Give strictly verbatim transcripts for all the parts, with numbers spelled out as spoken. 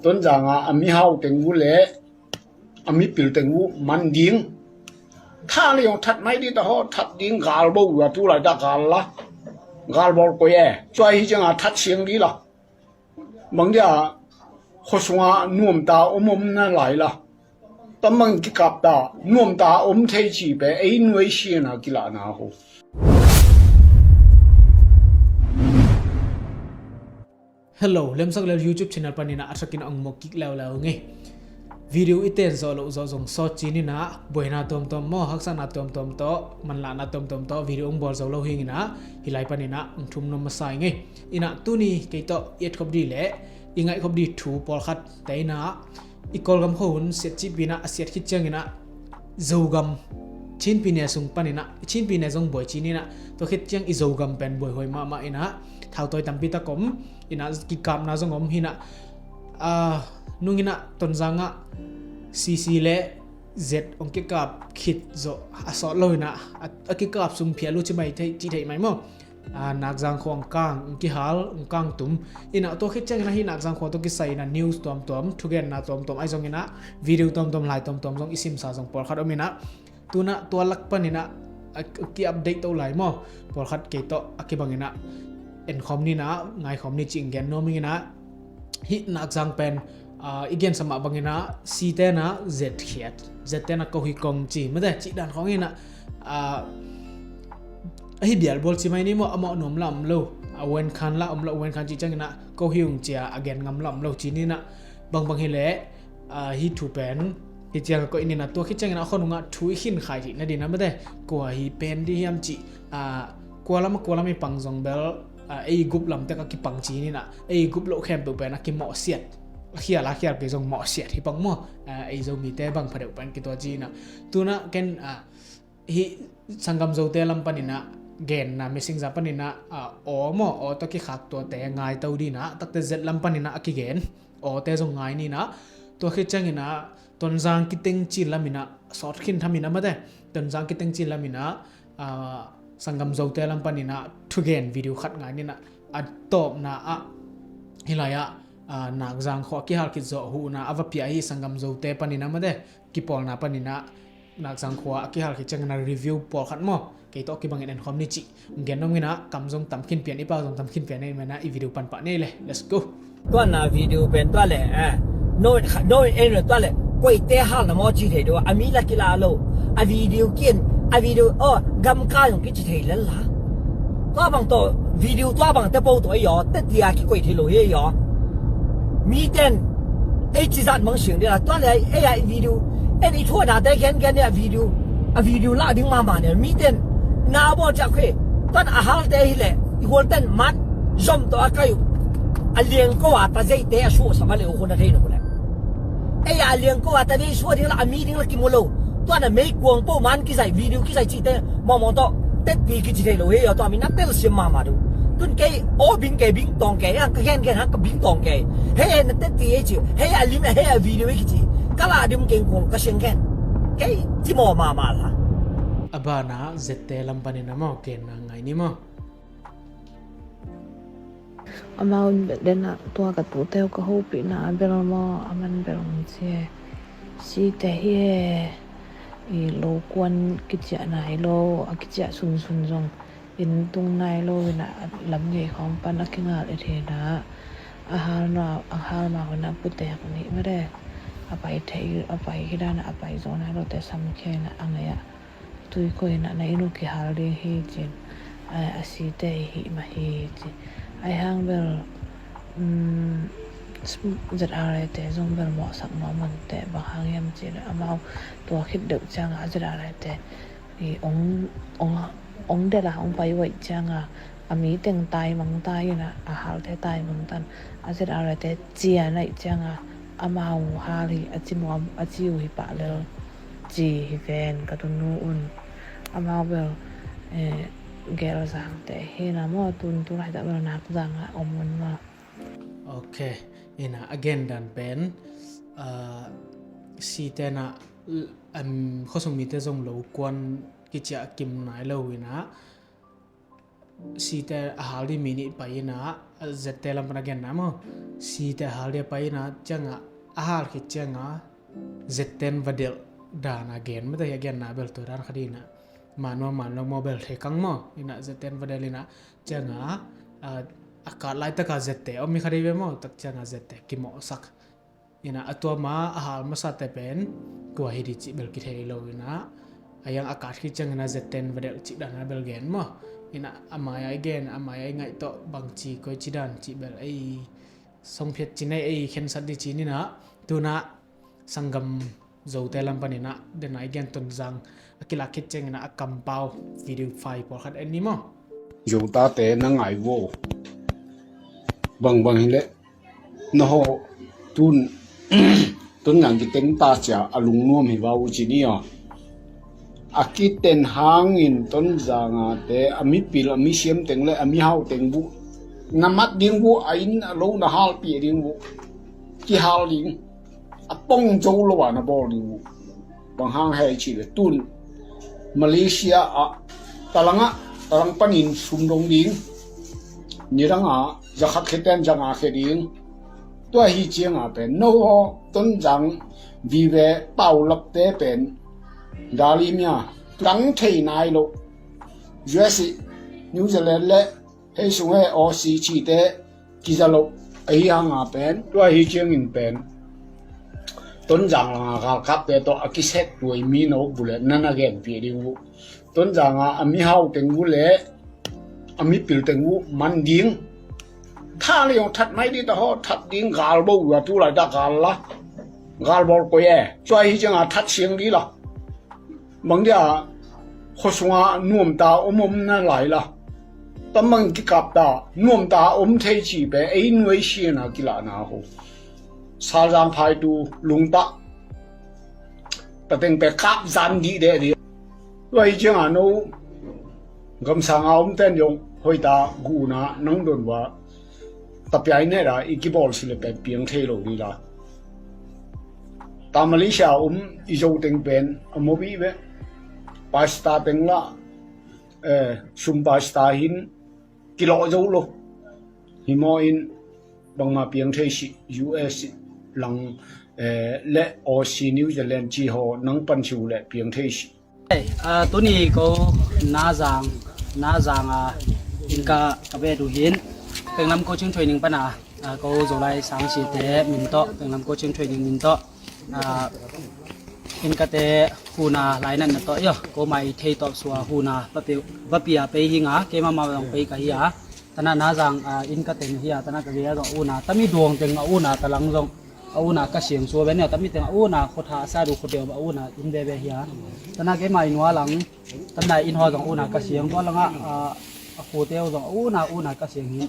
Tonzang ah a mihau teng uh le a mipil teng uh man ding. Tha le zong that mai ding ta haw, that ding gal bo uh a, tu lai ta gal la. Gal bawl koi e. Tua hi ciang a that siang ding la. Bang dia khuasung a nuam ta om om na lai la. Tam bang kikap ta nuam ta om thei ci pen ei nuai sian a kilahna ho. Hello, Lemsak Lel YouTube channel panin ah a thakin ah ong muak kik leuleu ing ei. Video i ten zawh loh zawh zong sawt ci-in ah, buaina tuamtuam maw, haksatna tuamtuam tawh, manlahna tuamtuam tawh video ong bawl zo lo hi-in ah, hih lai panin ah ong thum nuam masa ing ei. In ah tuni kei tawh i et khop ding le i ngaih khop ding thu pawlkhat te in ah, i Kawlgam khua hun siat cihpi-in ah a siat khit ciangin ah Zogam, Chin pyine sung panin ah, Chin pyine zong buai ci-in ah, tua khit ciang i Zogam pen buaihuai mahmah in ah, thautawi tampi tak om in ah, kikapna zong om hi-in ah, a, nung in ah Tonzang ah C C le Z ong kikap khit zawh a sawt lo in ah, a, a kikap sung phial uh ci mai thei, ci thei mai maw. A, Nakzang khua ong kang, ong kihal, ong kang tum. In ah tua khit ciangin ah hih Nakzang khua tawh kisai in ah news tuamtuam, thugenna tuamtuam ahi zongin ah, video tuamtuam, lai tuamtuam zong i simsa zong pawlkhat om in ah, tu-in ah tua lak panin ah a, a ki-update to lai maw. Pawlkhat kei tawh a kibangin ah enkhawm ni in ah, ngaikhawm ni ci-in gen nuam ing in ah, hih Nakzang pen, a, i gensa mah bangin ah C te in ah Z khiat, Z te in ah ko hi kong ci, mate, cih dan khawng in ah, a, ahi bialbawl ci mai ni maw, a mawh nuam la om lo, a wen khan la om lo, wen khan cih ciangin ah ko hi ung ci-a a gen ngam la om lo ci-in ah, bangbang hi leh, a, hih thu pen hih ciang a koih ni in ah, tua khit ciangin ah a khuanung ah thu i khin khai theih nading ah, mate, kua hi pen ding hiam cih, a, kua lam a kua lam i pang zong bel, a, ei gup lam tek a kipang ci-in ah, ei gup loh khempeuh pen a kimawhsiat, a khial a khial kei zong mawhsiat hi pang maw. A, ei Zomite bang pha deuh pen kituak ci-in ah, tu-in ah ken, a, hih sanggam Zote lam panin ah genna, Messenger panin ah, a, aw maw, aw tawh kikhak tuate ngai to ding in ah, takte Z lam panin ah a kigen awte zong ngai ni in ah, tua khit ciangin ah Tonzang kiteng cin lam in ah, sawt khin tham in ah, mate, Tonzang kiteng cin lam in ah, a, sanggam Zote lam panin ah thugen video khat ngai ni in ah, a tawpna ah hih lai ah, a, Nakzang khua a kihal khit zawh huhna a va pia hi, sanggam Zote panin ah, mate, kipawlna panin ah Nakzang khua a kihal khit ciangin ah review pawlkhat maw, kei tawh kibangin enkhawm ni cih gen nuam ing in ah, kam zong tam khin pian, i pau zong tam khin pian ahih manin ah i video pan pah ni ei le. Let's go. Tua na video pen tua le, a, no, no, en tua le, koite halna maw ci thei ding a, a mi la kila lo. A video kin, a video, aw, gamkai zong kici thei lel la. Tua bang tawh video tua bang te po tawh ei aw, teti a kikoih thei lo hi ei aw. Miten ei ci zat mang siang ding a, tua le ei a video, en i thuanate gengen ni a video, a video lah ding mahmah ni a, miten na bawl ciah khe, tuan a halte hi leh i hualten mat zom tawh a kai uh. A liangko a ta zeite a suahsak a le uh hun a thei lo le. Ei a liangko a ta zei suah ding la, a mi ding la kimu lo. Tuan a meikuang po man kizai, video kizai cihte mawngmawng tawh teti kici thei lo hi ei aw, tua mi na telsiam mahmah ding. Tun kei aw bing kei, bing tawng kei, hang ka gengen hang ka bing tawng kei. Hei, hei na teti ei ci, hei a lim, hei a video ei kici. Ka lah dim keng kong ka siang gen. Kei ci maw mahmah la. A banah Zte lam panin ah maw, genna ngai ni maw. Amau in bel den ah tua ka tute uh ka hopihna ah bel maw, a man bel ong ci e. Cite hi e, i lo kuan kiciah nai lo, a kiciah sunsun zong inn tung nai lo in ah, lam ngei khawng pan a kingal et hi in ah, a hal ma, a hal ma hun ah putek nih mah de. A pai thei, a pai hi dan ah, a pai zaw nai lote samkhia in ah, a ngai ah tui koih in ah na inn uh kihal ding hi ci-in, a, a site i hih mah hi ci. Ahi hang bel, um, Z R A te zong bel mawhsak nuam un teh, bang hang hiam cih leh amau tua khit deuh ciang a Z R A te i ong, ong, ong delh a ong pai uh ahih ciang a, a mi teng taimang ta in ah, a halte taimang ta in, a Z R A te cia na hih ciang a, amau hal hi a ci nuam, a ci uh hi pah lel ci hi ven ka tunu un. Amau bel, eh, Gelzangte hi in ah maw, tun tu laitak bel Nakzang ah om un maw. Ok, in ah a gendan pen, ah, site in ah, um, khuasung mite zong lo kuan kiciah kim nai lo in ah, site a hal ding mi nih pai in ah, Z te lam pan a genna maw, C te a hal dia pai inah ciangah a hal khit ciangah Z ten va delh dan a gen mate hi. A genna bel tua dan khat inah manuam man lo maw, bel thei kang maw. Inah Z ten va delh inah ciangah a, a kat laitakah Z te om mi khat hi ve maw, tak ciangah Z te kimawhsak. Inah a tua ma a hal masate pen kua hi di cih bel kithei lo inah, a yang a kat khit ciang inah Z ten va delh cih dan a bel gen maw. Inah a mai-a i gen, a mai-a i ngaih tawh bangci koici dan cih bel ei songphiat ci nei, ei khensat di ci ninah. Tunah sanggam Zote lam pan inah dena i gen Tonzang a kilak khit ciang inah a kampau video file pawlkhat en ni maw. Zotate na ngai vo. Bangbang hileh na haw tun Tonzang kiteng ta cia a lungnuam hi va uh ci ni aw. A kiten hangin Tonzangate a mipil a misiam teng le a mihau teng buh na mat ding buh, a inn a lo na halpih ding buh, kihal ding, a pong zo lo a na bawl ding buh. Bang hang hei cih le tun Malaysia ah talangah, talang panin sum dong ding, nidangah zakhat kheten zanga khe ding. Tua hi cianga pen no Tonzang vive paulapte pen dalimia tang thei nai lo. U S, New Zealand le hei sung he Aussie cihte kiza lo. Ahi hanga pen tua hi ciangin pen Tonzang langa galkapte tawh a kiset tuai mi no bule nana genpih ding uh. Tonzanga a mihau teng uh le a mipil teng uh man ding. Tha le yong that mai di ta haw, that ding galbo uh a, tulai ta gal la, galbawl koi e. Tua hi cianga that siang di la. Bang dia khuasunga nuamta om om na lai la, tambang kikapta nuamta om thei ci pe ei nuai siana kilahna ho. Salzang phaitu lungta tateng pe kap zan dih deh dih. Tua hi cianga no gamsanga om ten yong hoita guhna nang don wa tapiai neta i kibawl si le pen piang thei lo dih la. Ta Malaysia um i zo teng pen a mawbih ve. Pasta teng la, eh, sum pasta hin kilawh zo lo. Hi maw in bangma piang thei si, U S lang, eh, le Aussie, New Zealand ci haw nang pan si uh le piang thei si. Ei, ah, tuni ko Nazang, Nazang a inn ka, ka bet uh hin, Penglam Coaching Training pana, ah, ko Zolai Sang si te min tawh, Penglam Coaching Training min tawh, ah, inn ka te huna lainatna tawh io, ko mai thei tawh sua huna va pe, va pia pei hi nga, keima ma zong pei ka hi a. Tana Nazang, ah, inn ka teng hi a, tana ka gei a zong una, tami duang teng a una, talang zong a una ka siang sua ve nia, tami teng a una, khotha a sa du khoteu a una inn veve hi a. Tana keima i nua lang, tana inn ho zong una ka siang, tua langa, ah, a khoteu zong a una, una ka siang hi.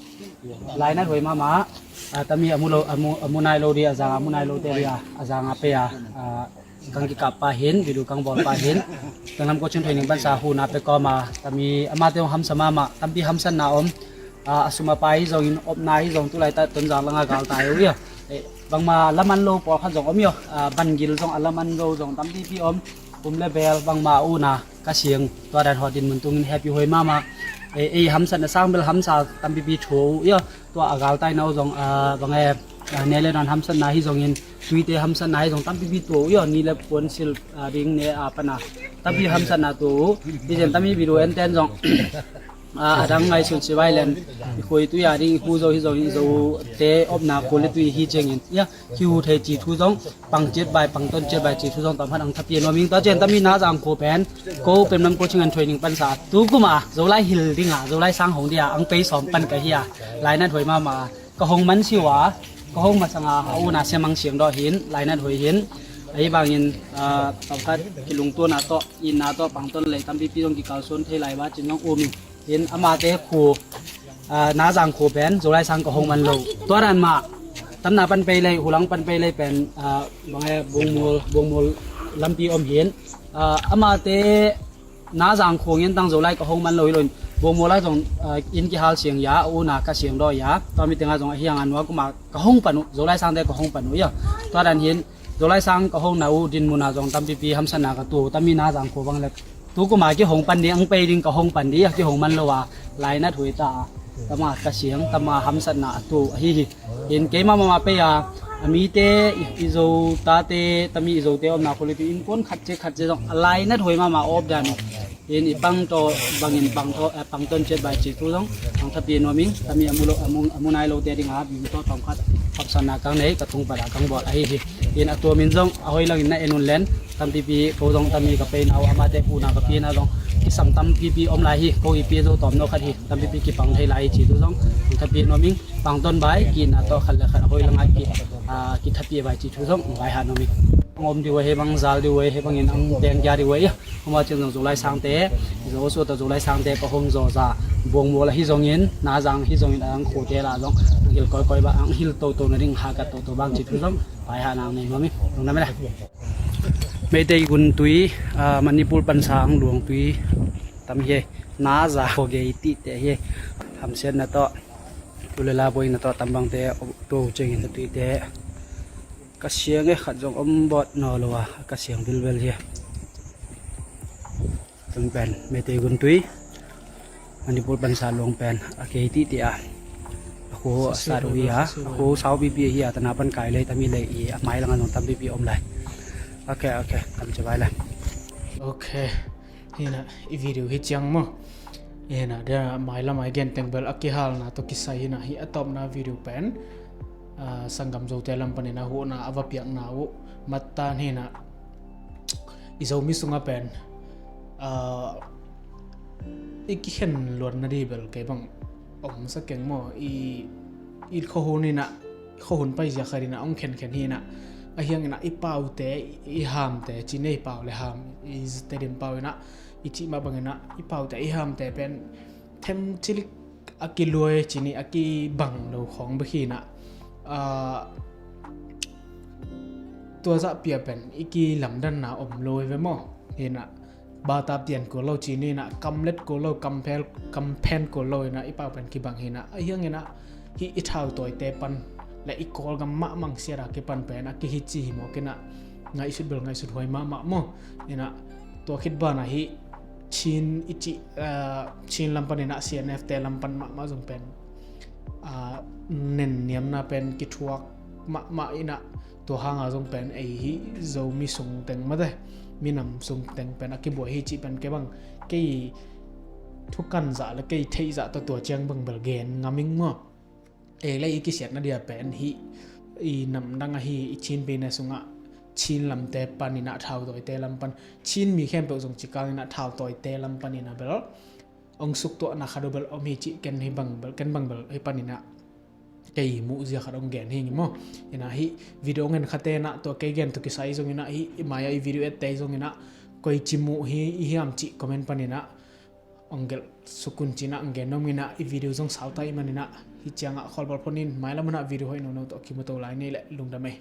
Lainat huai mama, ah, tami a mu lo, a mu, a mu nai lo di, a zang a mu nai lo te di a, a zang a pe a, ah, kang kikap pa hin, video kang bawl pa hin, Penglam Coaching Training pansa huna pe kawma, tami amate hong hamsa mama, tampi hamsatna om, ah, a suma pa hi zongin, opna hi zong, tulai ta Tonzang langa galtai uh io. Eh, bangma laman lo pawlkhat zong om io, ah, bangil zong a laman lo zong tampipi om, um le bel bangma una ka siang, tua dan ho din mun tungin happy huai mama. Eh, ei hamsatna sang bel hamsa tampipi thu uh io. Tua a galtaina uh zong, ah, bang e, ah, ne le nawn hamsatna hi zongin, tuite hamsatna hi zong tampipi tua uh io, ni le puan sil, ah, ding ne a pana tampi hamsatna tua uh. Hi zen tami video en ten zong, ah, a dang ngai sun si vai len, i khuai tui a ding, i khu zo hi zong, i zo te opna khu le tui hi ciangin, ia, hi hu thei ci thu zong, pang ciat bai, pang ton ciat bai ci thu zong tam hat ang thapi a nuam ing. Tua cian tami Nazang khu pen ko Penglam Coaching and Training pansa, tu kuma Zolai hil dinga, Zolai Sang hong dia ang pei sawm pan ka hi a, lainat huai mama. Ka hong man si ua, ka hong masanga a una siamang siang dawh hin, lainat huai hin. Ahi bangin, ah, pangkhat kilungtuana tawh, itna tawh, pangton lei tampipi zong kikalsuan thei lai ba cin zong um in. Hin amate khu, ah, Nazang khu pen Zolai Sang ka hong man lo. Tua dan mah, tamna pan pei lei, hulang pan pei lei pen, ah, bang e, Bungmul, Bungmul lampi om hin. Ah, amate Nazang khua ngen tang Zolai ka hong man lo hi lo in, Bungmul a zong, ah, inn kihal siang ia, a una ka siang dawh ia, tua mi tenga zong a hiang a nua kuma ka hong pan uh, Zolai Sangte ka hong pan uh ia. Tua dan hin, Zolai Sang ka hong na uh, din muna zong tampipi hamsatna ka tu, tami Nazang khua bang le. Tu kuma ki hong pan di, ang pei ding ka hong pan di, a ki hong man lo a, lainat huai ta a. Tama kasiang, tama hamsatna a tu ahi hi. In keima mahmah pei a, a mite, i, i Zo tate, tami i Zote omna khua lipi innkuan khat ciat khat ciat zong a lainat huai mahmah a op dan. In i pangtaw bangin pangtaw, eh, pangtawn ciat bai ci thu zong hong thapi nuam ing. Tami a mu lo, a mu, a mu nai lote ding a, bing tawh tawm khat hopsanna kang nei, ka tung pada kang bawl ahi hi. In a tua min zong a hoi langin na en un len, tampipi ko zong tami ka peina uh, amate puna ka pina zong kisam tampipi om lai hi. Ko i pi zo tawm no khat hi, tampipi kipang thei lai hi ci thu zong hong thapi nuam ing. Pangtawn bai, kina tawh khat le khat a hoi langa ki, ah, kithapi bai ci thu zong hong vai ha nuam ing. Ang om di uh ahi bang, zal di uh ahi bangin ang deng dia di uh ahi. Homa ciang zong Zolai Sangte, Zo sua ta Zolai Sangte ka hong zawza buang mual ahi zongin, na zang ahi zongin, ang khute la zong ang hil koikoi ba, ang hil toto na ding hakat toto bang ci thu zong pai ha nang nei mami. Lungdam e la. Meitei gun tui, ah, Manipur pansa ang luang tui tam hi. Na za ko gei ti te hi. Hamsiatna tawh, tu le la boina tawh, tambangte tu ciangin na tuite. Ka siang e, khat zong om bawt naw lo a, ka siang bilbel hi. Tung pen Meitei gun tui, Manipur pansa luang pen a kei ti ti a. A khu a sat uh hi a, a khu sau pipi hi a, tana pan kai lei tami lei i a mai langa zong tam pipi om lai. Ok, ok, tam ci vai lai. Ok. Hina, i video hi ciang maw. Hina, dia mai lam ai gen teng bel a kihalna tawh kisai hina, hi a tawpna video pen, ah, sanggam Zote lam panin a huhna a va piakna uh. Matan hina, i Zomi sunga pen, ah, i kikhen luatna di bel kei bang om sa keng maw. I, i khuahun hina, khuahun paizia khat hina, ong khenkhen hina. A hiang hina, i paute, i hamte, ci nei pau le ham, i Tedim pau hina, i cih mah bang hina, i paute, i hamte pen them cilik a kiluai ci ni, a kibang lo khawng bek hina. Ah, tua zah pia pen i kilamdanna om lo hi ve maw. Hina, bata pian kul lo ci ni hina, kamlet kul lo, kampel, kamphen kul lo hina, i pau pen kibang hina. A hiang hina, hi i thautawite pan le i Kawlgam mahmah siat a kipan pen a kihi ci hi mawk hina, ngaihsut bel ngaihsut huai mahmah maw. Hina, tua khit bana hi Chin i cih, ah, Chin lam pan hina, C N F te lam pan mahmah zong pen, ah, nenniamna pen kithuak mahmah hina. Tua hanga zong pen ei hi Zomi sung teng mate, minam sung teng pen a kibuai hi cih pen kei bang, kei thukan zah le kei theih zah tawh tua ciang bang bel gen ngam ing maw. Ei le i kisiatna dia pen hi, i namdang ahi, i Chin business sungah Chin lamte pan hina, thautawite lam pan, Chin mi khempeuh zong ci kang hina, thautawite lam pan hina bel ong suktuahna khat uh bel om hi cih ken hi bang bel, ken bang bel hi pan hina, kei muh zia khat ong gen hi ngi maw. Hina, hi video ngen khate hina, tua kei gen tawh kisai zong hina, hi i mai-ah i video ette zong hina, koi ci muh hi i hiam cih comment pan hina ong gelh suk un ci hina, ong gen nuam hina. I video zong sauta i man hina, hi ciangah khualbal phon in, mailam hina video hoih nono tawh kimu to lai ni le, lungdam ei.